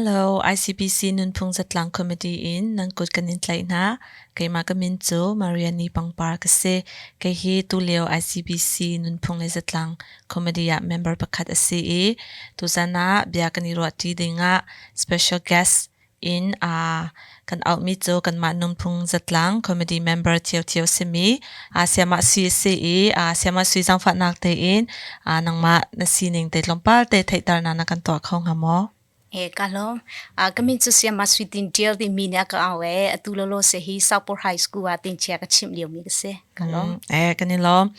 Hello, ICBC Nunphung Zatlang Committee in nan kut kan in tlaih hna. Keimah ka min cu Mariani Pangpar ka si. Kei hi tulio ICBC Nunphung le Zatlang Committee ah member pakhat a si i tuzan ah bia kan i ruahṭi ding ah special guest in kan auhmi cu kanmah nunphung zatlang committee member cio simi Siamah Sui a si i Siamah Sui zaangfahnak tein nangmah na sining te tlawmpal te theihternak na kan tuah kho hnga maw? E ka lawm. Ka min cu Siamah Sui Tin Ṭial timi nih a ka au e. Atu lawlaw se hi Southport High School ah tinchia ka chimh liomi ka si. Ka lawm. E kan i lawm.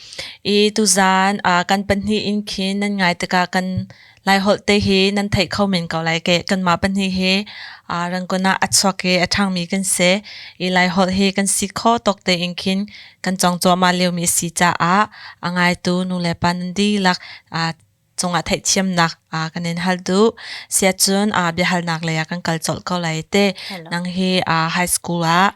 I tuzaan kan pahnih in khin nan ngai tikah kan Laiholh te hi nan theih kho men ko lai ke kanmah pahnih hi Rangoon ah a chuak i a ṭhangmi kan si i Laiholh hi kan si kho tawk tein khin kan cawng cuahmah liomi a si caah a ngaitu nu le pa nan dihlak cungah theihthiamnak kan in hal duh. Siacun biahalnak lei ah kan kal colh ko lai te. Nang hi high school ah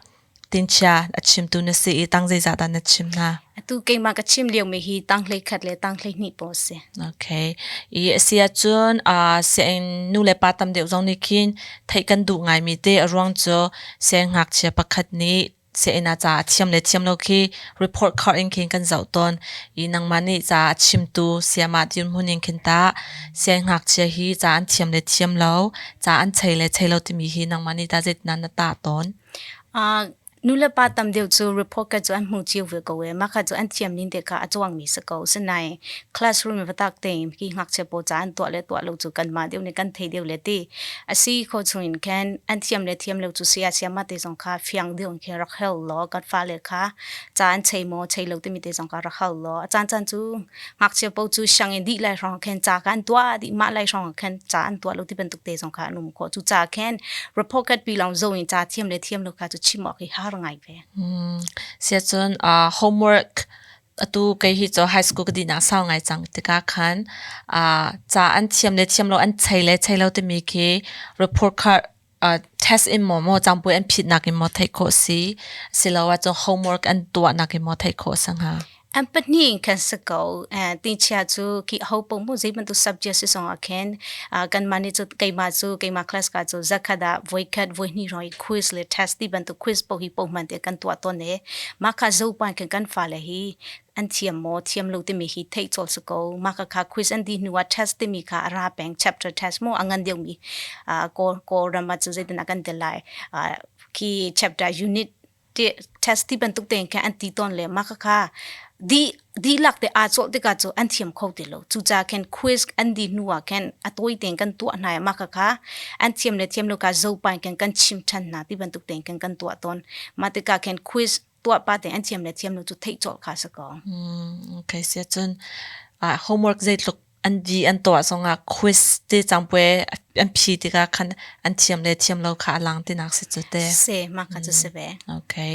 Tinchia a chimtu na si i tang zeizah dah na chim hna? Atu keimah ka chim liomi hi tang 11 le tang 12 pawl si. Okay. I a si ahcun sianginn nu le pa tam deuh zong nih khin theih kan duh ngaimi te a ruang cu siangngakchia pakhat nih sianginn ah ca a thiam le thiam lo khi report card in khin kan zoh tawn. I nangmah nih ca a chimtu sayamah dirhmun in khin tah siangngakchia hi ca an thiam le thiam lo, ca an chei le chei lo timi hi nangmah nih tah zeitindah na tah tawn? Nulepa tam deuh cu report card cu an hmu cio ve ko e. Mah kha cu an thiam ning te kha a cuangmi si ko. Sinain classroom i va tak tein hi ngakchia pawl ca an tuah le tuah lo cu kanmah deuh nih kan thei deuh le ti. A si kho chungin khan an thiam le thiam lo cu saya sayama te zong kha fiang deuh in khin rak hal law kan fale kha ca an chei maw chei lo timi te zong kha rak hal law a caancaan cu ngakchia paoh cu sianginn dih lai hrawng khin ca kha an tuah dih mah lai hrawng khin ca an tuah lo ti bantuk te zong kha an um khawh. Cucaah khin report card pi lawng zo in ca thiam le thiam lo kha cu chim awk hi har ngai ve. Siacun homework atu kei hi cu high school ka dihnak sau ngai cang tikah khan ca an thiam le thiam lo an chei le chei lo timi khi report card test in maw maw cangpui an phitnak in maw theih khawh si siloah cun homework an tuahnak in maw theih khawh si hnga? An pahnih in khan si ko. Tingchia cu khi ho paoh mu zei bantuk subject si zong ah khin kanmah nih cu keimah cu keimah class ka cu zakhat ah voikhat voihnih hrawng i quiz le test ti bantuk quiz paoh hi paoh hman te kan tuah tawn e. Mah kha zopa khin kan fale hi an thiam maw thiam lo timi hi theih cawl si ko. Mah kha kha quiz an dih hnu ah test timi kha a ra peng chapter test mu a ngan deuhmi Kawlram ah cu zeitin ah kan ti lai khi chapter unit test ti bantuk tein khan an ti tawn le mah kha di dihlak te aa cawh tikah cu an thiam kho ti lo. Cucaah khin quiz an di hnu ah khin a tawi tein kan tuah hna i mah kha an thiam le thiam lo kha zopa in khin kan chim ṭhan hna ti bantuk tein khin kan tuah tawn. Mah tikah khin quiz tuah pa tein an thiam le thiam lo cu theih colh kha si ko. Okay, sia cun homework zeitluk an di an tuah zongah quiz te cangpue an phi tikah khan an thiam le thiam lo kha a lang tinak si cu te. Se ma kha cu si ve. Okay.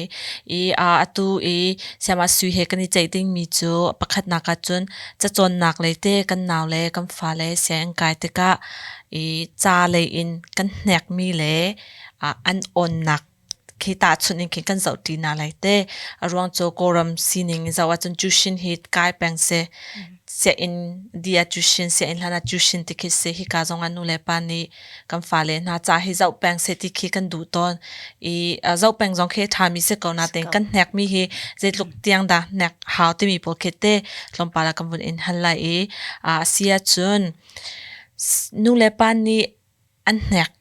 I atu i siama sui he kan i ceih ding mi cu pakhatnak ah cun cacawnnak lei te kan nau le kan fa le sianginn kai tikah i ca lei in kan hnek mi le an awnnak khi tahchunh in khin kan zoh ṭi hna lai te. A ruang cu Kawlram sining in zoh ahcun Jushin hi kai peng si. Sianginn di ah Jushin, sianginn hlan ah Jushin ti khi si. Hika zong ah nu le pa nih kan fale hna ca hi zoh peng seh ti khi kan duh tawn. I zoh peng zong khi a ṭhami si ko natein kan hnekmi hi zeitluk tiang dah hnek hau timi pawl khi te tlawmpal ah kan vun in hal lai i a si ahcun nu le pa nih an hnek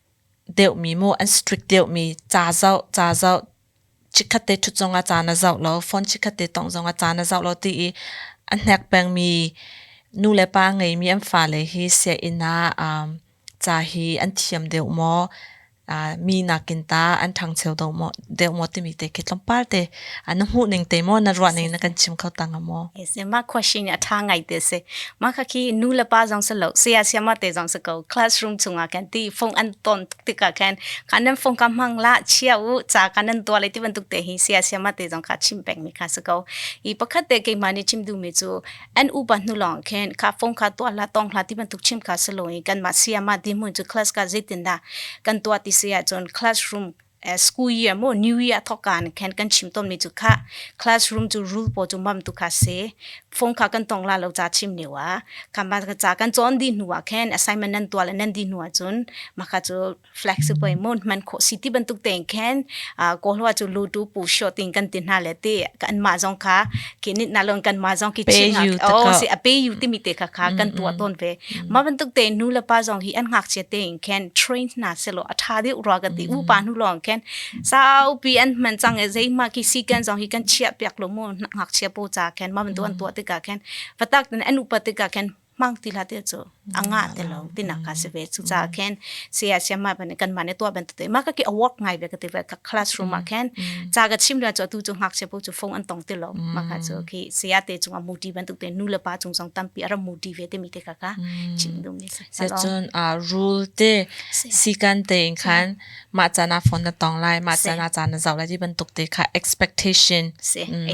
deuhmi mu an strict deuhmi ca zoh ca zoh chikkhat te ṭhut zongah ca na zoh lo phone chikkhat te tongh zongah ca na zoh lo ti i a hnek pengmi nu le pa ngeimi an fale hi sianginn ah ca hi an thiam deuh maw mi nakin ta an ṭhangcho deuh maw deuh maw timi te khi tlawmpal te na hmuh ning te maw na ruah ning na kan chim kho tang maw? Yes, mah question a ṭha ngai te si. Mah kha khi nu le pa zong si lo, saya sayama te zong si ko. Classroom chungah khan ti phone an ton tikah khan khan nan phone ka hmang la chia u ca kan nan tuah le ti bantuk te hi saya sayama te zong kha chim peng mi kha si ko. I pakhat te keimah nih chim duh mi cu an upa hnu lawng khin kha phone kha tuah la tong hla ti bantuk chim kha si lo i kanmah sayama dirhmun cu class ka zeitindah kan tuah ti si ahcun classroom. School year mo new year thok kan khen kan chim ton mi chu kha classroom chu rule po chu mam tu kha se phone kha kan tong la lo cha chim ne wa kha ma cha kan chon di nuwa khen assignment nan tua le nan di nuwa chun ma kha chu flexible mon man kho city bantuk teng khen ko hlo chu lu tu pu sho ting kan tin na le te kan ma zong kha ki nit na lon kan ma zong ki ching a o si a pe yu ti mi te kha kha kan tua ton ve ma bantuk te nu le pa zong hi an ngak che te khen train na se lo a tha deuh ro ka ti u pa nu long khen sau pi an man chang e zei ma ki si kan zong hi kan chia piak lo mo ngak chia po cha khen ma ban tu an tua te ka khen fatak ten an upa te ka khen mang ti la te chu anga te lo ti na ka se ve chu cha khen sia sia ma ban kan ma ne tua ban te ma ka ki awak ngai ve ka ti ve ka classroom ma khen cha ka chim la chu tu chu ngak che po chu phone an tong te lo ma ka chu ki sia te chung a muti ban tu te nu le pa chung song tam pi ara muti ve te mi te ka ka chim dum ni se Se cun rule te sikan tein khan mah caan ah phone na tong lai, mah caan ah caan na zoh lai ti bantuk te kha expectation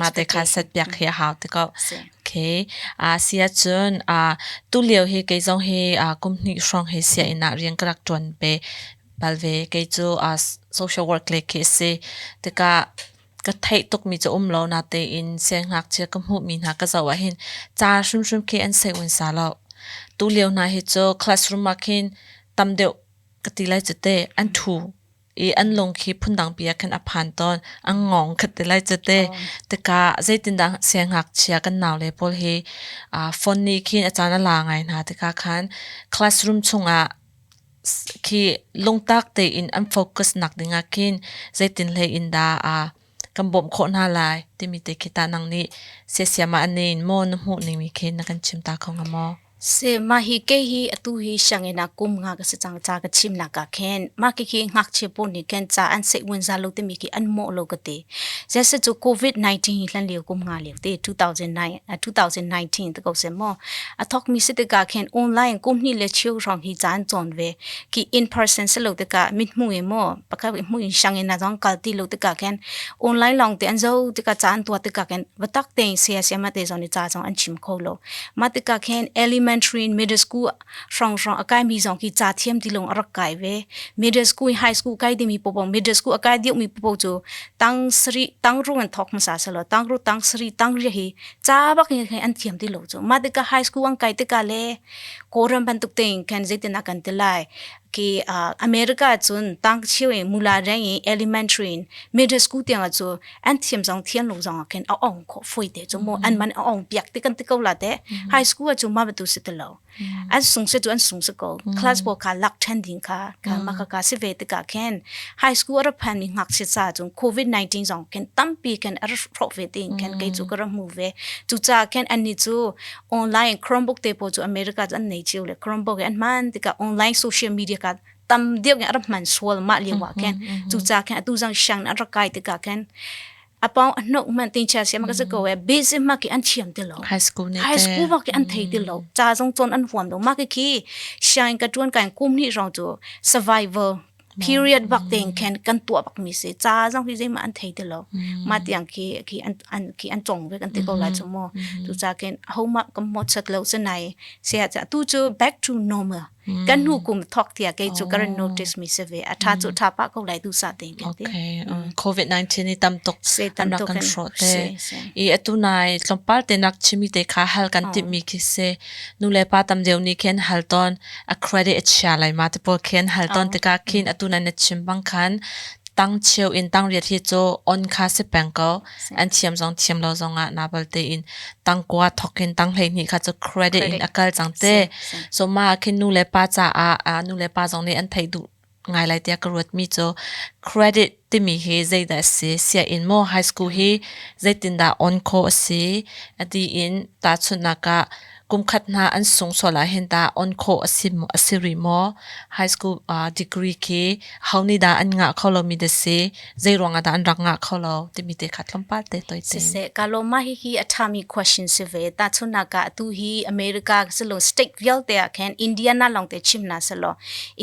mah te kha set piak hi a hau te ko. Okay. Si ahcun tulio hi kei zong hi kum hnih hrawng hi sianginn ah rian ka rak ṭuan ve bal ve. Kei cu social work le khi a si. Tikah ka theih tukmi cu um lo natein siangngakchia ka hmuhmi hna ka zoh ahhin ca hrimhrim khi an sei unsa lo. Tulio hna hi cu classroom ah khin tam deuh ka ti lai cu teh an ṭhu i an lung khi phundang pi ah khin a phan tawn an ngong ka ti lai cu teh tikah zeitindah siangngakchia kan naule pawl hi phone nih khin a caan a la ngai hna tikah khan classroom chungah khi lungtak tein an focus nak dingah khin zeitin hlei in dah kan bawmh khawh hna lai timi te khi tah nang nih siasiam ah an in maw na hmuh ning mi khi na kan chim ta kho hnga maw? Se mah hi kei hi atu hi sianginn ah kum nga ka si cang ca ka chim nak ah khin mah khi khi ngakchia pawl nih khin ca an seih wen za lo timi khi an mawh lo ka ti. Zeise cu COVID-19 hi hlan lio kum nga lio te 2009 2019 te ko se maw a thawk mi si tikah khin online kum hnih le cheu hrawng hi ca an cawn ve ki in person si lo tikah mit hmu in maw pakhat hmu in sianginn na zong kal ti lo tikah khin online lawng te an zo tikah ca an tuah tikah khin batak tein saya sayama te zong nih ca zong an chim kho lo mah tikah khin elementary middle school hrawng hrawng a kai mi zong khi ca thiam ti lung a rak kai ve middle school high school kai dimi popo middle school a kai deuh mi popo cu tang sari tang rung an thok hmasa selo tang ru tang sari tang ri hi ca bak in an thiam ti lo cu mah tikah high school an kai tikah le kawlram bantuk tein khan zeitin ah kan ti lai ki America cun tang chiu in mula reng in elementary in middle school tiang ah cu an thiam zong thiam lo zong ah khin a ong kho foi te cu mu an man a ong piak ti kan ti ko la te high school ah cu ma batu si ti lo an sung se cu an sung si ko class pawl kha lak ṭhen ding kha kha ma kha ka si ve tikah khin high school a phan mi ngakchia ca cun COVID-19 zong khin tampi khin a hrawh ve tiin khin kei cu ka ra hmu ve cu ca khin annih cu online Chromebook te pawl cu America cu an nei cio le Chromebook an hman tikah online social media ka tam deuh in a ra hman sual mah lio ah khin cu ca khin atu zang siang an rak kai tikah khin apau a hnok man tin cha siam ka se ko e basic ma ki an thiam ti lo high school ne high school ma ki an thei ti lo cha zong chon an huam lo ma ki khi siang ka tuan kan kum ni rong chu survival period bak ten khen kan tua bak mi se cha zong hi zei ma an thei ti lo ma tiang khi khi an an khi an chong ve kan ti ko lai chu mo tu cha ken ho ma kam mo chat lo se nai se cha tu chu back to normal Kan hnu kum thok tia kei cu ka ran notice mi se ve a tha cu tha pa ko lai tu sa te kan ti. Okay, COVID-19 ni tam tuk an rak kan hrawh te. I atu nai tlawmpal te nak chimi te kha hal kan tip mi khi se nu le pa tam deuh ni khin hal ton a credit a chia lai ma te pawl khin hal ton tikah khin atu nai na chim bang khan tang cheu in tang riat hi cu on kha si peng ko an thiam zong thiam lo zong ah nabal te in tangkua thok in tang hlei hnih kha cu credit in a kal cang te so ma khin nu le pa caah nu le pa zong nih an theih duh ngai lai tiah ka ruat mi cu credit timi hi zeidah a si sia in maw high school hi zeitindah on kho a si ati in tahchunhnak ah kumkhat hna an sung sual ah hin tah on khawh a si a si rih maw? High school degree khi ho nih dah an ngah kho lomi dah si? Zei ruangah dah an rak ngah kho lo timi te kha tlawmpal te toi te. Siseh, ka lawm hi hi a ṭhami question si ve. Tahchunhnak ah atu hi America silo state vialte ah khin Indiana lawng te chim na silo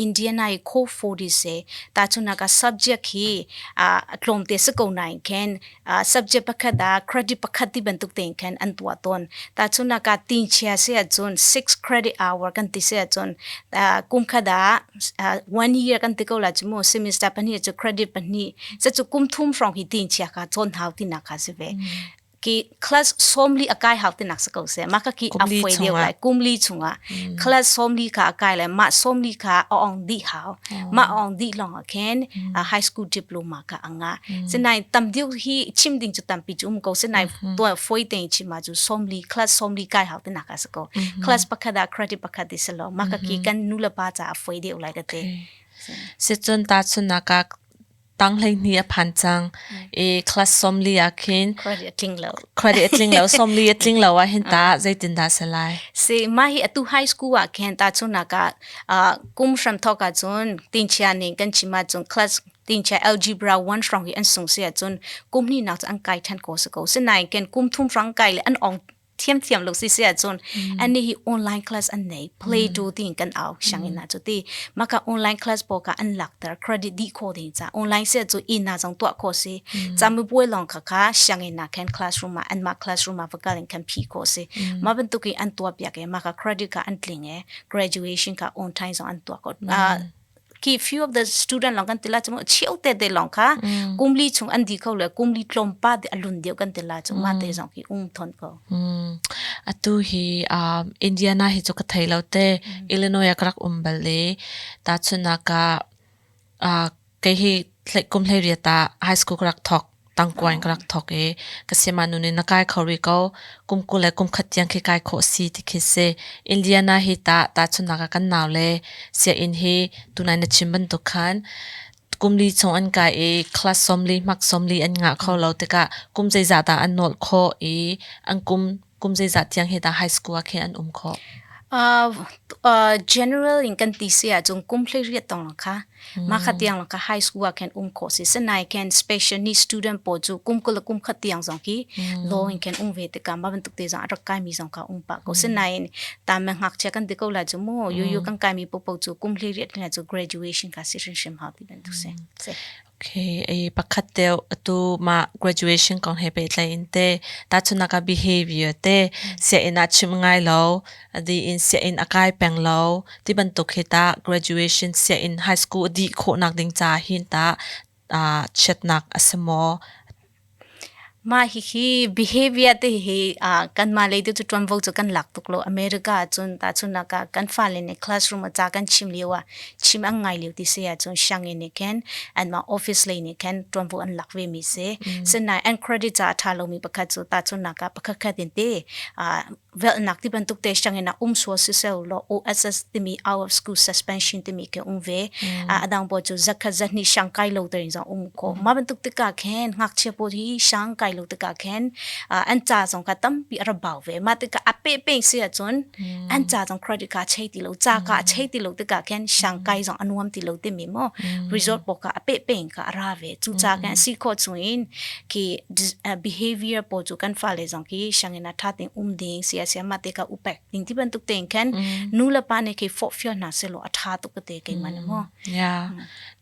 Indiana i Code 40 se tahchunhnak ah subject hi tlawmte si ko nain khin subject pakhat ah credit pakhat ti bantuk tein khan an tuah tawn. Tahchunhnak ah tinchia chia si ahcun 6 credit hour kan ti si ahcun kum khat ah one year kan ti ko la cu mu semester pahnih cu credit pahnih cu kum thum hrawng hi tin chia kha cawn hau tinak kha si ve. Ki class 40 a kai hau tinak si ko seh. Mah ka ki a foi deuh lai kum li chungah class 40 kha a kai lai, mah 40 kha a ong dih hau. Mah ong dih lawng ah khin high school diploma kha a ngah. Sinain tam deuh hi chim ding cu tampi cu um ko, sinain tuah foi tein chim ah cu 40 class 40 kai hau tinak a si ko. Class pakhat ah credit pakhat ti si lo. Mah ka ki kan nu le pa ca a foi deuh lai ka ti. Sicun ta chun nak ah tang 12 a phan cang i class 40 ah khin credit a tling lo. Credit a tling lo, 40 a tling lo ah hin ta zeitin dah si lai? Si mah hi atu high school ah khin ta chun nak ah kum hram thok ah cun tinchia ning kan chim ah cun class tinchia algebra 1 hrong hi an sung si ah cun kum hnih nak cu an kai than ko si ko. Sinain ken kum thum hrang kai le an ong thiamthiam lo si si ahcun ani hi online class an nei, play do tin kan au sianginn ah cu ti maka online class po ka an lakter credit di kho ding cha online se chu ina jong tua kho si chami buai long kha kha sianginn ah khan classroom ah an ma classroom ah vakal in khan phi kho si. Ma bantuk in an tua piak e, maka credit ka an tling e, graduation ka on time zong an tua ko. Ki few of the student long kan tila chu cheu te te long kha kumli chung an di kho le kumli tlom pa de alun deu kan tila chu ma te zong ki um thon ko. Atu hi Indiana hi chu ka thei lo te, Illinois ka rak um bal le ta chunaka kei hi kum hlei riat ah high school ka rak thok, tangkuan ka rak thok i ka sima nu nih na kai kho rih ko, kum 21 le kum 1 tiang khi kai khawh si ti khi si. Indiana hi ta tahchunhnak ah kan nau le sianginn hi tunai na chim bantuk khan kum li chung an kai i class 40 hmak 40 an ngah kho lo tikah kum zeizah dah an nolh khawh i an kum kum zeizah tiang hi dah high school ah khin an um khawh? General in kan ti si ahcun kum 18 tong kha mah kha tiang ka high school ah khan um khawh si. Sanai khan special need student pawl cu kum 20 le kum 1 tiang zong khi law in khan um ve tikah mah bantuk te zong a rak kai mi zong kha um pah ko. Sinain ta me ngakchia kan ti ko lai cu mu yu yu kan kai mi popo cu kum 18 la cu graduation ka si hrimhrim hau ti bantuk si. Okay, ei pakhat deuh atu mah graduation kong he pehtlai in te tahchunhnak ah behavior te sianginn ah chim ngai lo, adi in sianginn a kai peng lo ti bantuk hi ta graduation sianginn high school a dih khawhnak ding ca hin ta chiatnak a si maw? Mah hihi behavior te hi kanmah lei tu cu ṭuanvo cu kan lak tuk lo. America ahcun tahchunhnak ah kan fale nih classroom ah ca kan chim lio ah chim an ngai lio ti si ahcun sianginn nih khin anmah office lei nih khin ṭuanvo an lak vemi si. Sinain an credit ca a ṭha lomi pakhat cu tahchunhnak ah pakhat khat in te velhnak ti bantuk te sianginn ah um sual siseh law OSS timi out of school suspension timi ke um ve. Adang pawl cu zakhat zahnih siang kai lo tein zong um ko. Mah bantuk tikah khin ngakchia pawl hi siang kai lo tikah khin an ca zong kha tampi a ra bau ve. Mah tikah a pe pe si ahcun an ca zong credit card chei ti lo, ca ka chei ti lo tikah khin siang kai zong a nuam ti lo timi mo result pawl kha a pe pe ka a ra ve. Cu ca khin si khawh chung in khi behavior pawl cu kan fale zong khi sianginn ah ṭha tein um ding siasia mah te ka upek ding ti bantuk tein khan nu le pa nih khi forhfial hna selaw a ṭha tuk ka te keimah nih maw. Yeah.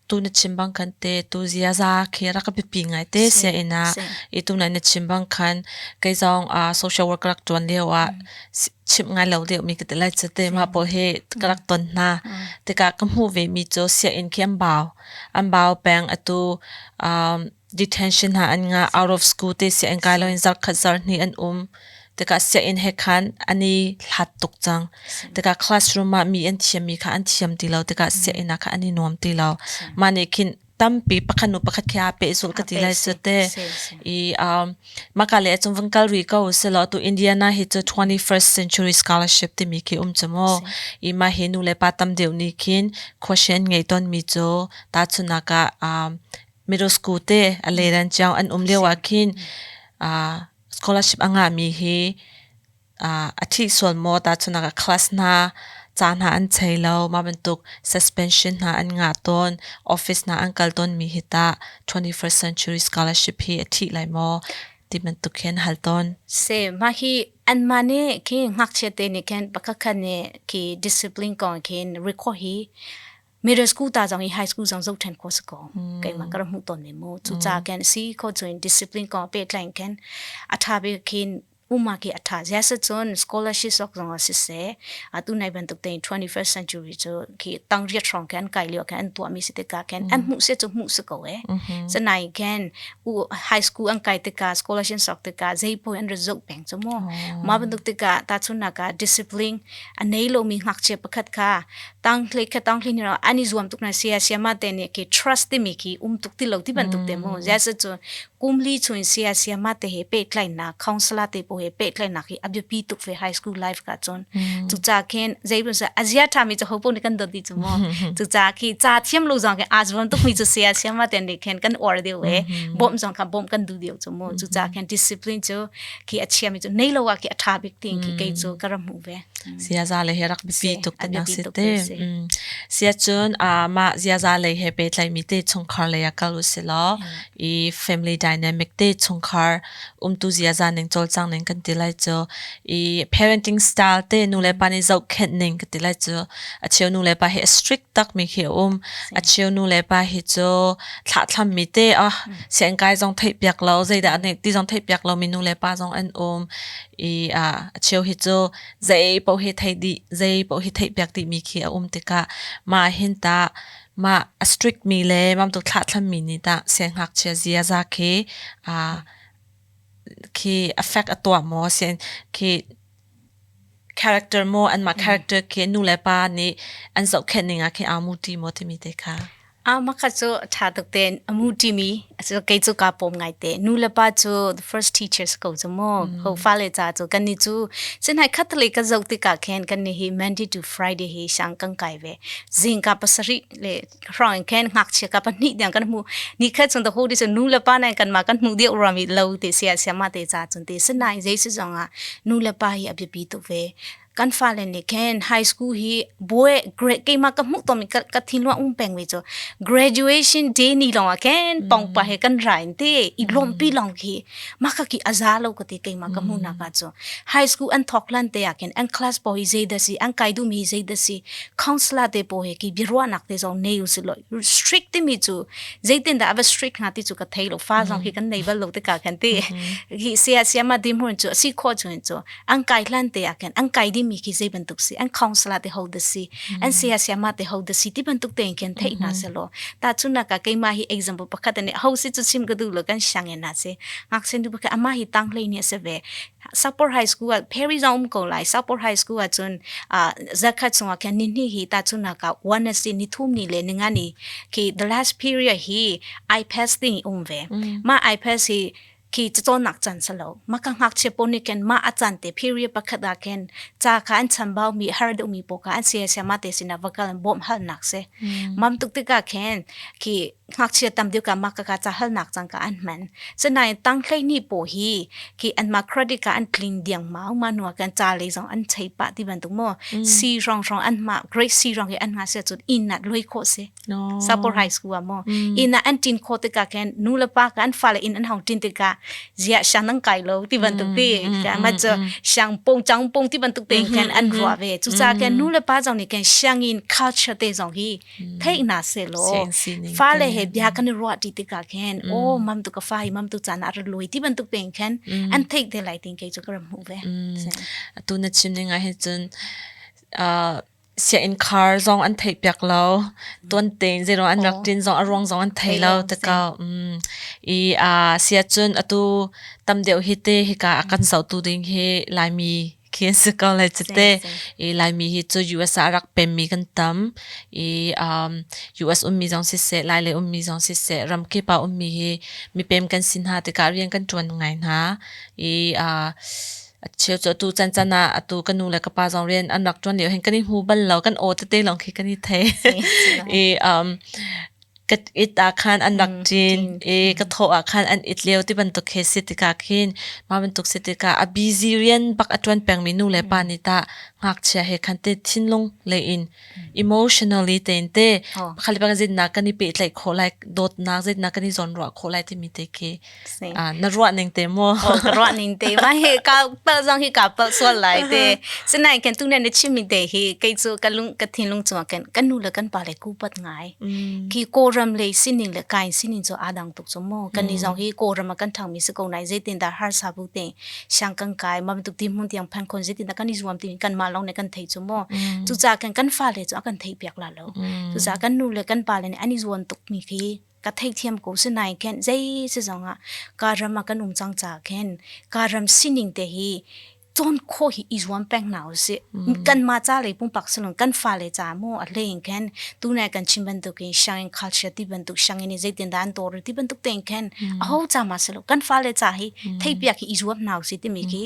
Tu na chim bang khan te tu ziaza khi rak biapi ngai te sia ina i tu na chim bang khan kei zong social work rak ṭuan lio ah chimh ngai lo deuh mi ka ti lai cu te mah pawl hi ka rak ton hna tikah ka hmuh ve mi cu sianginn khi an bau, an bau peng. Atu detention hna an ngah, out of school te sianginn kai loin zarh khat zarh hnih an um tikah sianginn he khan an i hlat tuk cang tikah classroom ah mi an thiam mi kha an thiam ti lo tikah sianginn ah khan an i nuam ti lo. Mah nih khin tampi pakhat nu pakhat khi aa pehzulh ka ti lai cu te. I maka le cung vung kal rih ko selaw tu Indiana hi cu 21st century scholarship timi khi um cu mu. I mah hi nu le pa tam deuh nih khin question ngei ton mi cu tahchunhnak ah middle school te a leran ciao an um lio ah khin scholarship a ngah mi hi a thih sual maw, tahchunhnak ah class hna ca hna an chei lo, mah bantuk suspension hna an ngah tawn, office hna an kal tawn mi hi tah 21st century scholarship hi a thih lai maw ti bantuk hin hal tawn. Se mah hi anmah nih khi ngakchia te nih khin pakhat khat nih khi discipline kong khin record hi middle school ta zong i high school zong zoh ṭhan ko si ko. Keimah ka rak hmuh tawn mi mu. Cu ca khin si kho cun discipline kong pehtlaih khin a ṭha bik khin. Uma khi a ṭha. Ziasacun scholarship sok zong ah siseh, atu nai bantuk tein 21st century cu khi tangriat hrawng khi an kai lio khan an tuahmi si tikah khin an hmuh si cu hmuh si ko e. Sinain khin u high school an kai tikah scholarship sok tikah zei paoh an ra zoh peng cu mu. Mah bantuk tikah tahchunhnak ah discipline a nei lomi ngakchia pakhat kha tanghle kha tanghle ni an i zuam tuk na sia siama te nih khi trust timi khi um tuk ti lo ti bantuk te mu. Ziasacun kumli chung sia siama te he pehtlaihnak counselor te po he pehtlaihnak hi a biapi tuk ve high school life ka cun cu ca khin zei bun sa azia tha mi chu hopo ni kan dot di chu mo cu ca khi ca thiam lo zong ke azwan tuk mi chu sia siama te ni khen kan or deu e bom zong kha bom kan du deu chu mo cu ca khen discipline chu khi a chia mi chu nei lo wa khi a tha bik ting khi kei chu ka ram hu ve Ziaza lei he rak biapi tuk ti nak si te. Sia cun mah ziaza lei he pehtlaimi te chungkhar lei ah kal u si law i family dynamic te chungkhar umtu ziaza ning cawlcang ning kan ti lai cu i parenting style te nu le pa nih zohkhenh ning ka ti lai cu a cheu nu le pa hi a strict tak mi khi a um a cheu nu le pa hi cu thlahthlam mi te ah sianginn kai zong theih piak lo zeidah nih ti zong theih piak lo mi nu le pa zong an um i a cheu hi cu zei paoh hi theih dih zei paoh hi theih piak dih mi khi a um tikah mah hin tah mah a strict mi le mam tuk thlahthlam mi nih tah siangngakchia ziaza khi a khi affect a tuah maw sian khi character maw anmah character khi nu le pa nih an zohkhenh ning ah khi aa mu ti maw timi te kha. Ah makha cu ṭha tuk tein a mu ṭimi cu kei cu kaa pawm ngaite. Nu le pa cu the first teachers ko cu mu. Ho fale ca cu kan nih cu sinhai khatlei ka zoh tikah khin kan nih hi Monday to Friday hi sang kan kai ve. Zingka pasarih le hrawng in khin ngakchia ka pahnih tiang kan hmu. Ni khat chung the whole day cu nu le pa nan kanmah kan hmuh deuh ruam i lo te sia siama te ca cun te sinain zei si zong ah nu le pa hi a biapi tuk ve. Kan fale nih khin high school hi boy grade keimah ka hmuh tawnmi ka ka thinlung um peng mi cu graduation day ni lawng ah khin pongpa he kan ra in te i lawmpi lawng khi mah kha khi a za lo ka ti keimah ka hmuhnak ah cu high school an thawk hlan te ah khin an class pawl hi zei dah si an kai duhmi hi zei dah si counselor te pawl he ki biaruahnak te zong nei usih law strict timi cu zeitin dah a va strict hnga ti cu ka thei lo fa zong khi kan nei bal lo tikah khan ti hi sia siama dirhmun cu a si khawh chung cu an kai hlan te ah khan an kai dingmi khi zei bantuk si an counselor te ho da si an saya sayama te ho da si ti bantuk te khin theih hna selaw ta chuna ka keima hi example pakhat ani ho si chu chim ka du lo kan siang en na si ngaksen du pakhat ama hi tang hlei ni se ve Support High School ah Perry zong um ko lai Support High School ah cun zakhat chungah khan ni hnih hi ta chuna ka Wednesday ni thum ni le ninga ni khi the last period hi iPad ding um ve ma iPad hi Khi cacawnnak caan si lo. Mah ka ngakchia pawl nih khin mah a caan te period pakhat ah khin ca kha an chambau mi har deuhmi pawl kha an saya sayama te sinah va kal in bawmh halnak si. Mam tuk tikah khin khi ngakchia tam deuh ka mah ka ca halnak cang ka an hman. Sinain tang hleihnih pawl hi khi anmah credit ka an tling diang mau ma hnu ah khan ca lei zong an chei pah ti bantuk maw C rong rong an mah grade C rong hi an nga sia cun inn ah loi khawh si. No. Support High School ah maw inn ah an ṭin khawh tikah khin nu le pa ka an fale inn an hong ṭin tikah ziah siang nan kai lo ti bantuk ti ma cu siang pong chang pong ti bantuk te khin an ruah ve cucaah khin nu le pa zong nih khin sianginn culture te zong hi theih na se law fale he bia kan i ruah ṭi tikah khin oh mam tu ka fa hi mam tu caan ah ra lui ti bantuk te khin an theih te lai tin kei cu ka ram hmuh ve. Atu na chim ning ah hin cun sianginn khar zong an theih piak lo tuan tein zeiruang an rak ṭin zong a ruang zong an thei lo tikah i si ahcun atu tam deuh hi te hika a kan zohtu ding hi Laimi khi an si ko lai cite i Laimi hi cu US ah a rak pemmi kan tam i US ummi zong siseh Lai lei ummi zong siseh ramkip ah ummi hi mipem kan si hna tikah rian kan ṭuan ngai hna i A cheu cu atu cancan ah atu ka nu le ka pa zong rian an rak ṭuan lio hin kan i hmu bal lo kan aw tete lawng khi kan i thei i ka it ah khan an rak ṭin i ka thawh ah khan an it lio ti bantuk khi si tikah khin mah bantuk si tikah a busy rian bak a ṭuan pengmi nu le pa nih tah ngakchia he khan te thinlung lei in emotionally tein te pakhat le pakhat zeitindah kan i pehtlaih khawh lai dawtnak zeitindah kan i zawnruah khawh lai timi te khi na ruah ning te maw ka ruah ning te ma hi ka pal zong hi ka pal sual lai te sinain kan tu na chim mi te hi kei cu ka lung ka thinlung chung kan kan nu le kan pa le ku pat ngai khi ko ram Kawlram lei sining le kain sining cu aa dang tuk cu mu. Kan nih zong hi Kawlram ah kan ṭhangmi si ko nain zeitin dah harsa bu tein siang kan kai, mah bantuk dirhmun tiang phan khon zeitin dah kan i zuam timi kanmah lawng nih kan theih cu mu. Cucaah kan kan fale cu a kan theihpiak la lo. Cucaah kan nu le kan pale nih an i zuam tukmi khi ka theihthiam ko si nain khin zei si zong ah ka ram ah kan um cang caah khin ka ram sining te hi cawn khawh hi i zuam peng hna usih. Kanmah ca lei pumpak silon kan fale ca mu a hlei in khin tunai kan chim bantukin sianginn culture ti bantuk sianginn i zeitin dah an tawr ti bantuk tein khin aho ca ma silo kan fale ca hi theipiak hi i zuam hna usih timi khi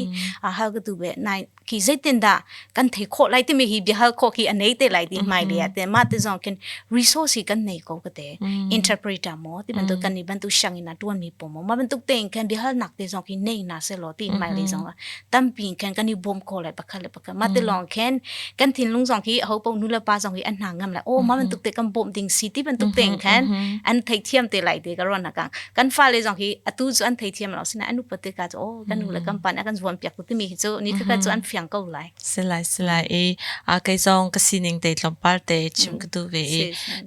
a hal ka tu be nai khi zeitin dah kan thei khawh lai timi hi biahal khawh khi a nei te lai ti hmai le te ma te zong khin resource hi kan nei ko ka te interpreter mo ti bantuk kan ni bantuk sianginn ah tuan mi po mo ma bantuk tein khan biahal nak te zong khi nei na se lo ti hmai le zong tampi khan kan i bawm kho lai pakhat le pakhat ma te lawng khan kan thinlung zong khi ho po nu le pa zong hi an hna ngam lai o ma bantuk te kan bawm ding si ti bantuk tein khan an thei thiam te lai te ka ron na ka kan fale zong hi atu cu an thei thiam lo sina an upat te ka cu o kan nu le kan pa nih a kan zuam piak timi hi cu ni kha cu an fiang ko lai. Silai silai i a kei zong ka sining te tlawmpal te chim ka duh ve i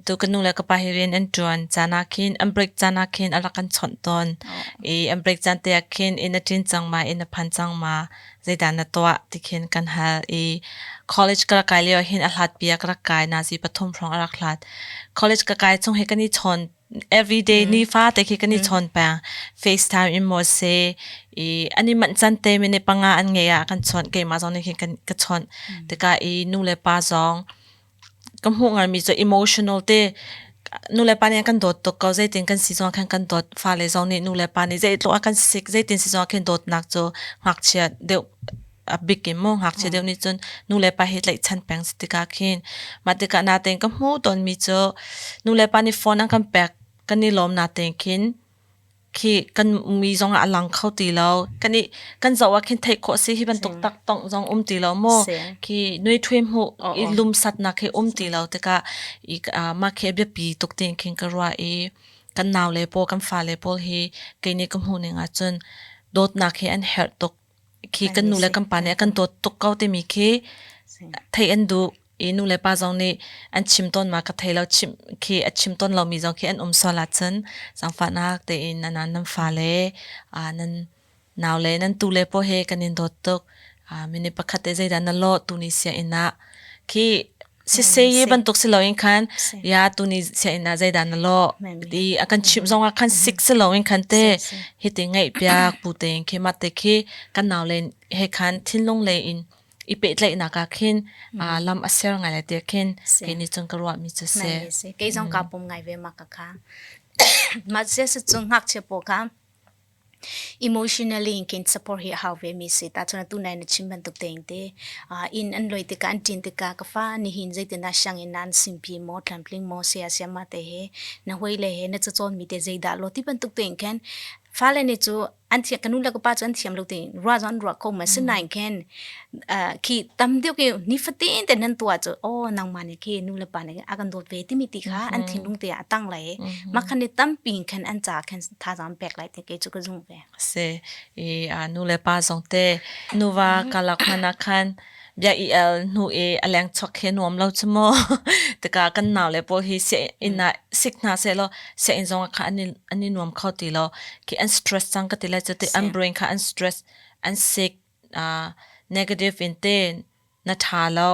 tu ka nu le ka pa hi rian an ṭuan caan ah khin an break caan ah khin a rak kan chawnh tawn i an break caan te ah khin inn a ṭin cang ma inn a phan cang ma zeidah na tuah ti khin kan hal i college ka rak kai lio hin a hlat pi ah ka rak kai nazi pathum hrawng a rak hlat college ka kai chung hi kan i chawn everyday ni fa te khi kan i chawn peng FaceTime in maw se i an i manh can te minute panga an ngei ah kan chawnh keimah zong nih khin kan ka chawnh tikah i nu le pa zong ka hmuh ngai mi cu emotional te nu le pa nih kan dawt tuk ko zeitin kan si zong khan kan dawt fale zong nih nu le pa nih zeitluk a kan sik zeitin si zong khin dawtnak cu ngakchia deuh a bik in maw ngakchia deuh nih cun nu le pa hi tlaihchan peng si tikah khin mah tikah natein ka hmuh tawnmi cu nu le pa nih phone an kan pek kan i lawm natein khin khi kan mi zong ah a lang kho ti lo kan i kan zoh ah khin theih khawh si hi bantuk tak tong zong um ti lo maw khi nui thui hmuh i lumsatnak hi um ti lo tikah i mah khi a biapi tuk tiin khin ka ruah i kan nau le pawl kan fale pawl hi kei nih ka hmuh ning ahcun dawtnak hi an herh tuk khi kan nu le kan pa nih a kan dawt tuk ko timi khi theih an duh i nu le pa zong nih an chim tawn ma ka thei lo chim khi a chim tawn lomi zong khi an um sual ahcun zaangfahnak tein nan nan fale nan nau le nan tu le paw he kan in dawt tuk mini pakhat te zeidah na lawh tu ni sia inn ah khi sisei bantuk si loin khan ya tuni sia ina zeidah na lo ti a kan chimh zong ah khan sik si loin khan te hi ti ngaih piak pu tein khi ma te khi kan nau len he khan thinlung le in i pehtlaihnak ah khin lam a ser ngai lai te khin kei nih cun ka ruah mi cu si. Kei zong ka pum ngai ve ma ka kha ma se se chung ngakchia po kha Emotionally in kin support hi a hau vemi si. Tahchun atu nai na chim bantuk tein te inn an loi tikah an ṭin tikah ka fa nihin zeitindah sianginn ah an simpi maw tlamtling maw saya sayama te he na hawi le he na cacawn mi te zeidah law ti bantuk tein khan fale nih cu an thiam ka nu le ka pa cu an thiam lo tein ruah zong an ruah kho ma sinain khin khi tam deuh khi nifatin te nan tuah cu oh nangmah nih khi nu le pa nih a kan dawt ve timi ti kha an thinlung te ah a tang lai mah khan ni tampi khan an ca khan thazaang pek lai ti kei cu ka zung ve. Si i nu le pa zong te nuva kalak hmanh ah khan bia i el hnu i a leng chok he nuam lo chu mu tika kan nau le pawl hi sia inn ah sik hna seh law sia inn zong ah kha an i nuam kho ti lo khi an stress cang ka ti lai cu ti an brain kha an stress an sick negative in te na ṭha lo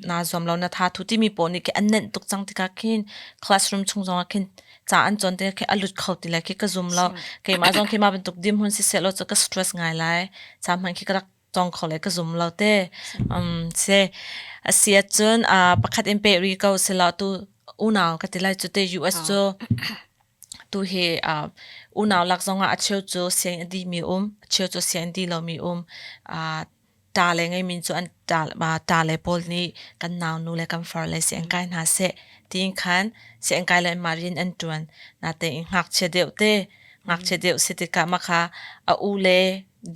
naa zuam lo na tha thu timi pawl nih khi an nenh tuk cang tikah khin classroom chung zongah khin ca an cawn tikah khi a lut kho ti lai khi ka zum lo keimah zong khi mah bantuk dirhmun siseh law cu ka stress ngai lai ca hmanh khi ka rak tong kho le ka zum lo te se a si ahcun pakhat in pe ri ko sila tu unau ka ti lai cu te US cu tu hi unau lak zongah a cheu cu sianginn a dihmi um a cheu cu sianginn dih lomi um ṭa le ngeimi cu an ṭa le pawl nih kan naunu le kan far le sianginn kai hna seh tiin khan sianginn kai le mah rian an ṭuan. Natein ngakchia deuh te ngakchia deuh si tikah mah kha a u le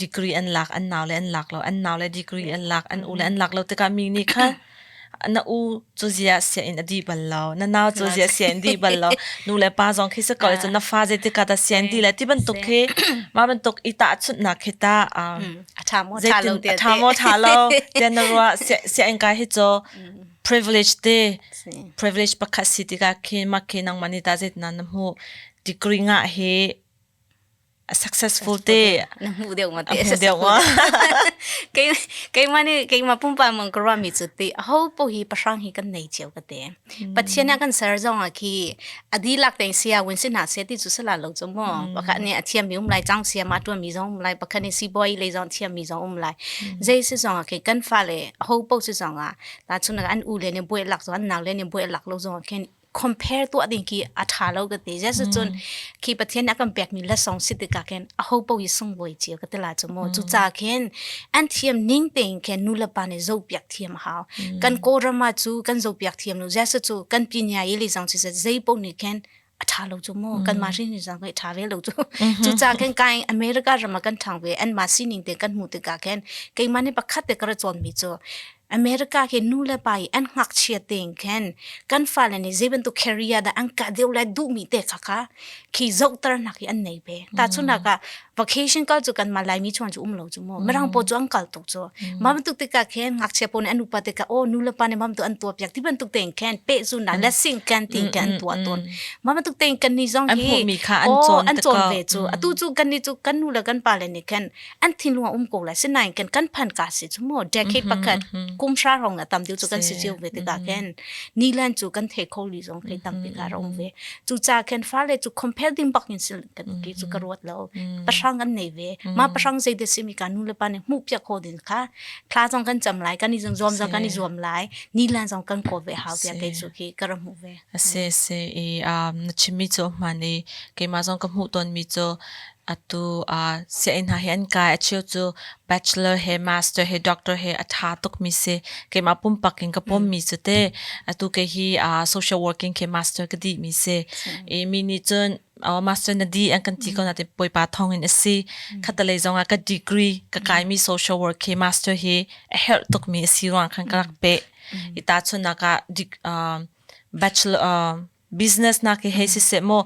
degree an lak an nau le an lak lo an nau le degree an lak an u le an lak lo tikah mi nih khan na u cu ziah sianginn a dih bal lo na nau cu ziah sianginn dih bal lo nu le pa zong khi si ko cun na fa zeitik ah dah sianginn dih le ti bantuk khi mah bantuk i tahchunhnak khi ta a ṭha maw ṭha lo a ṭha maw ṭha lo tiah na ruah sianginn kai hi cu. Privilege te privilege pakhat si tikah khin mah khi nangmah nih tah zeitin na hmuh degree ngah hi successful te na hmuh deuh ma te hmuh deuh ma kei keimah nih keimah pumpak mang ka ruahmi cu ti aho po hi pahrang hi kan nei cio ka te Pathian ah kan ser zong ah khi a dihlak tein sia win si hna se ti cu sala lo cu mu pakhat nih a thiam mi um lai cang sia ma tuan mi zong um lai pakhat nih sibawi lei zong thiam mi zong um lai zei si zong ah khi kan fale aho po si zong ah ta chun an u le nih buai lak zong an nau le nih buai lak lo zong ah khin compare tuah ding khi a ṭha lo ka ti. Jesuh cun khi Pathian a kan pekmi lasong si tikah khin aho paoh hi sunglawi cio ka ti la cu mu. Cucaah khin an thiam ning tein khin nu le pa nih zohpiak thiam a hau. Kan Kawlram ah cu kan zohpiak thiam lo. Jesuh cu kan pinya i le zong si zei paoh nih khin a ṭha lo cu mu. Kanmah hrin zong kai ṭha ve lo cu. Cucaah khin kai America ram ah kan ṭhang ve anmah sining te kan hmuh tikah khin keimah nih pakhat te ka ra cawnmi cu America khi nu le pa i an ngakchia tein khin kan fale nih zei bantuk career dah an kah deuh lai duhmi te kha kha khi zohternak hi an nei ve. Tahchunhnak ah vacation kal cu kanmah Laimi chuan cu um lo cu mu. Mirang pawl cu an kal tuk cu. Mah bantuk tikah khin ngakchia pawl nih an upa tikah oh nu le pa nih mah bantuk an tuah piak ti bantuk tein khin pehzulnak lesson kan ti khin an tuah tawn. Mah bantuk tein kan nih zong hi oh an cawn ve cu. Atu cu kan nih cu kan nu le kan pa le nih khin an thinlung a um ko lai sinain kan kan phan ka si chu mu decade pakhat kum hra rong na tam deuh cu kan si cio ve tikah khin nilan cu kan thei kho li zong thei tampi ka rom ve cu ca khin fale cu compare ding bak in sil kan ki cu ka ruat lo pahrang an nei ve ma pahrang zei de simi ka nu le pa nih hmuh piak kho din kha thla zong kan cam lai kan i zong zuam zong kan i zuam lai nilan zong kan kawl ve hau tiah kei cu khi ka ra hmuh ve Si si i na chimmi cu a hmaan i keimah zong ka hmuh tawnmi cu atu sianginn hna hi an kai. A cheu cu bachelor he master he doctor he a ṭha tukmi si. Keimah pumpak in ka pommi cu te atu kei hi social working khi master ka dihmi si. I mi nih cun master na dih an kan ti ko nain Bawipa thawng in a si. Khattelei zong ah ka degree ka kaimi social work khi master hi a herh tukmi a si ruang khan ka rak peh. I tahchunhnak ah bachelor business nak hi hei siseh maw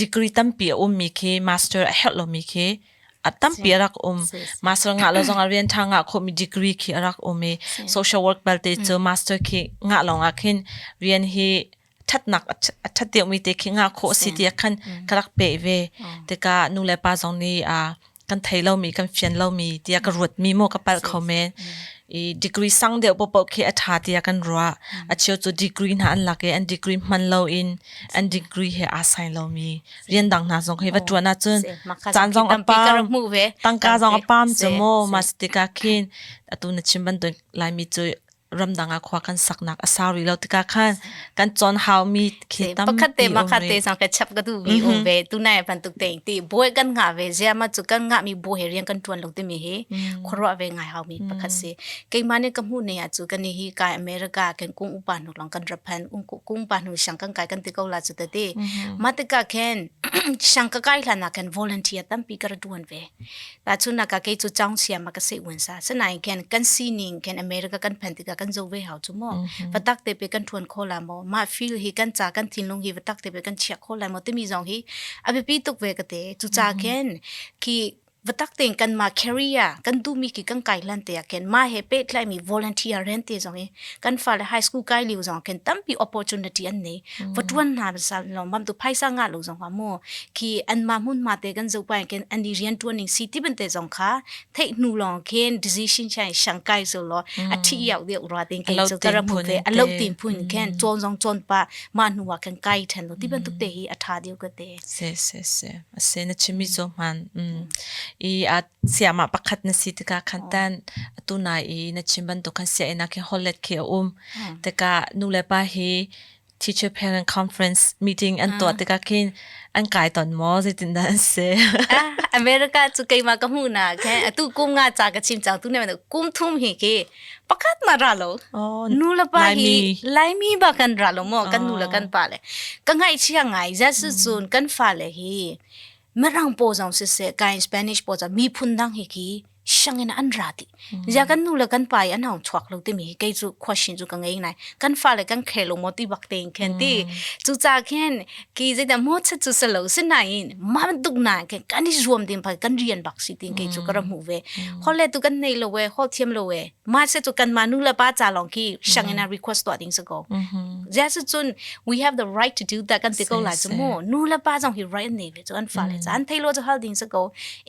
degree tampi a ummi khi master a herh lomi khi a tampi a rak um master ngah lo zong ah rian ṭha ngah khawhmi degree khi a rak um i social work belte cu master khi ngah lawng ah khin rian hi ṭhatnak a ṭhat deuhmi te khi ngah khawh si ti ah khan ka rak peh ve tikah nu le pa zong nih kan thei lomi kan fian lomi tiah ka ruatmi maw ka palh kho men i degree sang deuh paohpaoh khi a ṭha tiah kan ruah a cheu cu degree hna an lak i an degree hman loin an degree he aa sai lomi rian dang hna zong hi va ṭuan ahcun caan zong a pam tangka zong a pam cu maw mah tikah khin atu na chim bantuk Laimi cu ramdang ah khua kan saknak a sau rih lo tikah khan kan cawn haumi khi tampi pakhat te makhat te sang ka chap ka du mi um ve tu nai bantuk te ti boy kan nga ve zia ma chu kan nga mi bo he rian kan tuan lo ti mi hi khorwa ve ngai hau mi pakhat si keima ne ka hmu ne a chu kan hi kai America kan kung upa nu long kan raphan ung kung pa nu sang kan kai kan ti ko la chu te ti ma te ka khen sang ka kai hlan na kan volunteer tampi ka tuan ve Tahchunhnak ah kei cu caung siam ah ka seh uan sa. Sinain khin kan sining khin America kan phan tikah kan zo ve hau cu mu. Vatak te pe kan ṭuan kho la maw? Mah feel hi kan ca kan thinlung hi vatak te pe kan chiah kho lai maw timi zong hi a biapi tuk ve ka te. Cuca khin khi vatak tein kanmah career kan duhmi khi kan kai hlan te ah khin mah he pehtlaimi volunteer rian te zong hi kan fale high school kai lio zong khin tampi opportunity an nei. Va ṭuan hna lo mam tu phaisa ngah lo zong ah mu khi anmah hmunhma te kan zoh pa khin an i rian ṭuan ning si ti bante zong kha theih hnu lawng khin decision chai shang kai zo lo a thi yau deuh ra tin kei chu ka ram ve a lo tin phun khin chawn zong chawn pa ma hnu ah kan kai than lo ti bantuk te hi a tha deuh ka te. Se se se a se na chimi zo man i a siama pakhat na si tika khan tan atu na i na chim bantuk khan sia ina khi hollet khi a um tika nu le pa hi teacher parent conference meeting an tuah tikah khin an kai ton maw zeitin dah an si? America cu keimah ka hmuh na khe atu kum nga ca ka chim cang tu ne kum thum hi khi pakhat ma ra lo nu le pa hi Laimi ba kan ra lo mo kan nu le kan pa le ka ngai chia ngai za su cun kan fa le hi mirang po zong siseh kain Spanish po zong miphun dang hi khi Sianginn an ra ti. Zia kan nu le kan pa i an hong chuak lo timi hi kei cu question cu ka ngei nai. Kan fale kan khel lo maw ti bak tein khin ti. Cucaah khin ki zeidah maw chat cu si lo sinain mah bantuk na khin kan i zuam ding pa kan rian bak si tin kei cu ka ra hmuh ve. Hol le tu kan nei lo we, hol thiam lo we. Mah se cu kanmah nu le pa ca lawng khi sianginn ah request tuah ding si ko. Zia si cun we have the right to do that kan ti ko lai cu mu. Nu le pa zong hi right an nei ve cu an fale ca an thei lo cu hal ding si ko.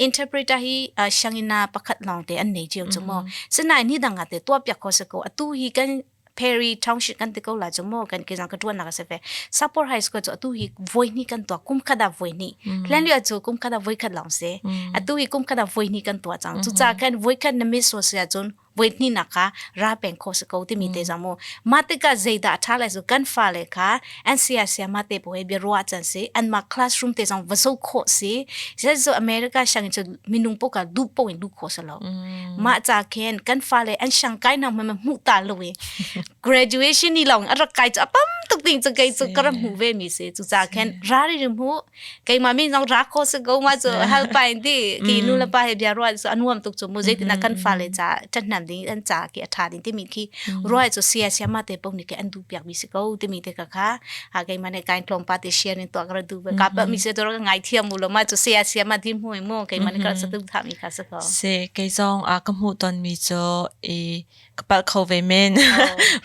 Interpreter hi sianginn ah pakhat lawng te an nei cio cu mu. Sinain ni dang ah te tuah piak kho si ko. Atu hi kan Perry Township kan ti ko la cu mu kan ki zang ka tuan nak se ve. Support High School cu atu hi voi hnih kan tuah kum khat ah voi hnih. Hlan lio cu kum khat ah voi khat lawng si. Atu hi kum khat ah voi hnih kan tuah cang. Cucaah khan voi khat na miss so si ahcun voi hnih nak kha ra peng kho si ko timi te zong mu. Mah tikah zeidah a ṭha lai cu kan fale kha an sia sia mah te pawl he bia ruah can si. Anmah classroom te zong va zoh khawh si. Zeizong America sianginn cu minung paoh kha duh paoh in luh khawh si lo. Mah ca khin kan fale an siang kai nak hmanh hmuh ta lo i graduation ni lawng a rak kai cu a pam tuk ding cu kei cu ka rak hmuh ve mi si. Cucaah khin ra ri hmu keimah min zong ra kho si ko ma cu hal pa in ti ki nu le pa he bia ruah cu a nuam tuk cu mu zeitin ah kan fale ca ṭhathnem ding an ca ki a ṭha ding timi khi ruah cu sia sia ma te pong nih ke an duh piak mi si ko timi te ka kha ha keimah nih kain tlawm pa te share in tuah ka duh ve ka pa mi se to ka ngai thiam mu lo ma cu sia sia ma thi mu mu keimah nih ka sa tu tha mi kha sa ko Se kei zong a ka hmuh ton mi cu i ka palh kho ve men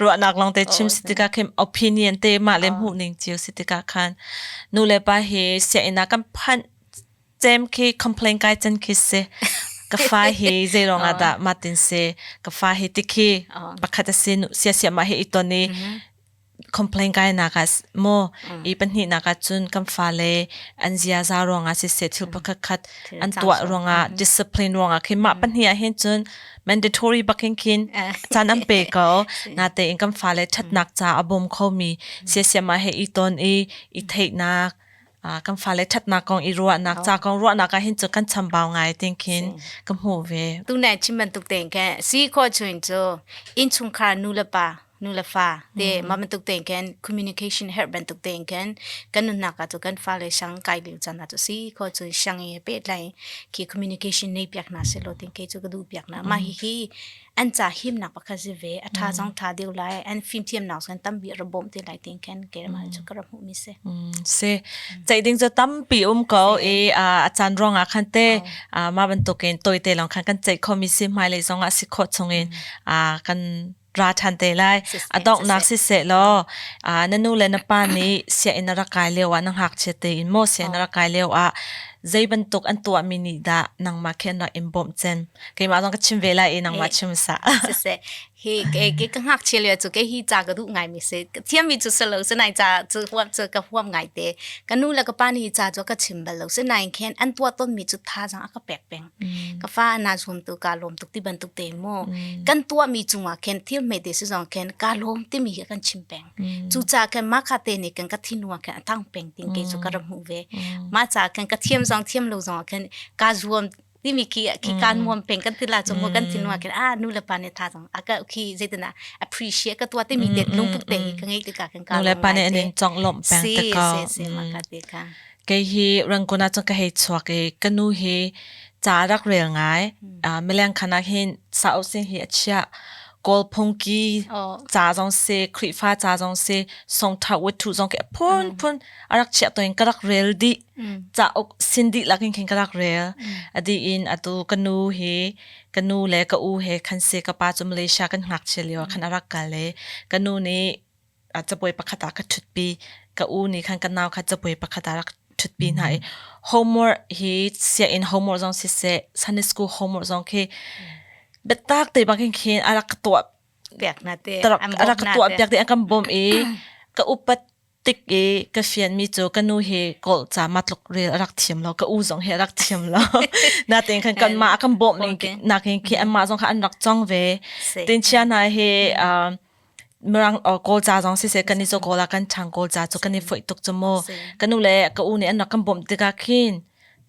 ruahnak lawng te chim si tikah khin opinion te mah le hmuh ning cio si tikah khan nu le pa hi sianginn ah kan phanh cem khi complain kai cen khi si ka fa hi zei ruang ah dah matin si ka fa hi tikhi pakhat a si sia sia mah hi i ton i complain kai nak ah maw i pahnih nak ah cun kan fale an ziaza ruangah siseh thil pakhat khat an tuah ruangah discipline ruangah khin mah pahnih ah hin cun mandatory bakin khin caan an pe ko natein kan fale ṭhatnak ca a bawm khomi siasiam ah he i ton i i theihnak kan fale ṭhatnak kong i ruahnak ca kong ruahnak ah hin cu kan chambau ngai tin khin ka hmuh ve. Tunai chim bantuk tein khin si khawh chuin cu innchungkhar nu le pa nu le fa te ma bantuk tein khin communication herh bantuk tein khin kan nunnak ah cu kan fale sang kai lio caan ah cu si khawh cu siang i pehtlai khi communication nei piak hna selaw tin kei cu ka duh piak na mah hihi an ca himnak pakhat si ve a tha zong tha deuh lai an fimthiamnak zong tampi ra bawm te lai tin khin keimah cu ka ra hmuh mi si Si ceih ding cu tampi um ko i a caan ruang ah khan te mah bantukin tawite lawng khan kan ceih khomi si hmailei zong ah si khawh chungin kan ra ṭhan te lai. A donghnak siseh law na nu le na pa nih sianginn na rak kai lio ah na ngakchia tein maw sianginn na rak kai lio ah zei bantuk an tuahmi nih dah nangmah khi an rak in bawmh cem? Keimah zong ka chim ve lai i nangmah chim sah. Siseh hi ke ke ka ngakchia lio cu ke hi ca ka duh ngai mi si. Thiam mi cu si lo sinain ca cu huam cu ka huam ngai te. Ka nu le ka pa nih ca cu ka chim bal lo. Sinain khin an tuah ton mi cu thazaang a ka pek peng. Ka fa na zuam tu ka lawm tuk ti bantuk te mu. Kan tuah mi cungah khin thil hme te si zong khin ka lawm timi hi kan chim peng. Cucaah khin mah kha te nih kan ka thinlung ah khin a thang peng ting ke cu ka rak hmuh ve. Mah ca khin ka thiam zong thiam lo zong ah khin ka zuam timi khi khi ka nuam peng kan ti la cu mu kan thinlung ah khin a nu le pa nih tha zong a ka khi zeitin ah appreciate ka tuah timi te lungput te hi ka ngei tikah khin ka Nu le pa nih an in conglawmh peng te ko. Si si mah ka te ka. Kei hi Rangoon ah cun ka hei chuak i ka nu hi ca a rak rel ngai. Mileng khan ah hin cauk sin hi a chiah. Kawl phungki ca zong si, Khrihfa ca zong si, songtha wethu zong khi a phunphun a rak chiah to in ka rak rel dih. Cauk sin dihlak in khin ka rak rel. A dih in atu ka nu hi ka nu le ka u he khan si ka pa cu Malaysia kan ngakchia lio ah khan a rak kal i ka nu nih cabuai pakhat ah ka ṭhutpi. Ka u nih khan ka nau kha cabuai pakhat ah rak ṭhutpi hna i homework hi sianginn homework zong siseh Sunday school homework zong khi biatak te bangin khin a rak ka tuah piak na te a rak ka tuah piak te a kan bawmh i ka upat tik i ka fianmi cu ka nu hi kawl ca ma tluk rel a rak thiam lo ka u zong hi a rak thiam lo natein khan kanmah a kan bawmh ning nakin khi anmah zong kha an rak cong ve tin chia hna hi Mirang Kawl ca zong siseh kan i Kawl ah kan ṭhang Kawl ca cu kan i foih tuk cu mu. Ka nu le ka u nih an rak kan bawmh tikah khin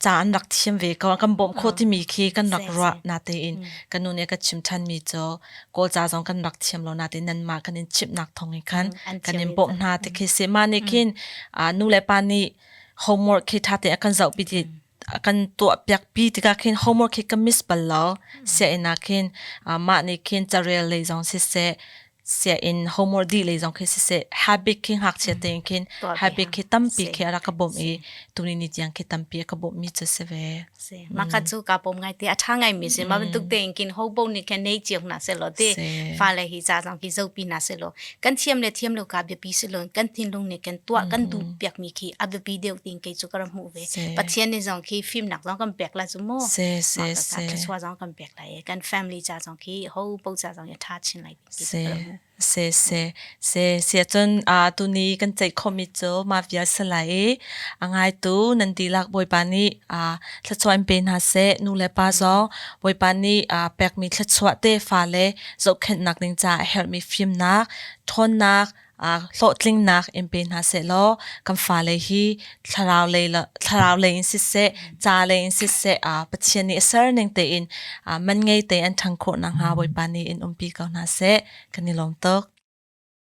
ca an rak thiam ve ko kan bawmh khawh timi khi kan rak ruah natein ka nu nih a ka chim ṭhanmi cu Kawl ca zong kan rak thiam lo natein nanmah kan in chimhnak thawng in khan kan in bawmh hna ti khi si. Mah nih khin nu le pa nih homework khi ṭha tein a kan zohpi ti. a kan tuah piak pi tikah khin homework hi ka miss bal lo. Sianginn ah khin mah nih khin carel lei zong siseh sianginn homework dih lei zong khi siseh habit khi ngakchia tein khin habit khi tampi khi a rak ka bawmh i tuni ni tiang khi tampi a ka bawmh mi cu si ve. Si maka cu ka pom ngai te a tha ngai mi si ma bantuk tein kin hobo nih khan nei chiang na se lo te fa le hi cha zong ki zopi na se lo kan thiam le thiam lo ka biapi si lo kan thinlung nih kan tuah kan duh piak mi khi a biapi deuh tin kei cu ka ram hmuh ve Pathian nih zong khi fimnak zong kan pek la cu mu se se se thluachuah zong kan pek lai kan family cha zong khi ho po cha zong ya tha chin lai se se se se se cun a tuni kan ceih khomi cu ma vial se lai i a ngai tu nan dihlak Bawipa nih a thluachuah in pe hna seh nu le pa zong Bawipa nih a pekmi thluachuah te fa le zohkhenhnak ding caah a herhmi fimnak ṭhawnnak hlawhtlingnak in pe hna sehlaw kan fale hi thlarau lei thlarau lei in siseh ca lei in siseh Pathian nih a ser ning tein man ngei te an ṭhang khawh nakhnga Bawipa nih in umpi ko hna seh kan i lawm tuk.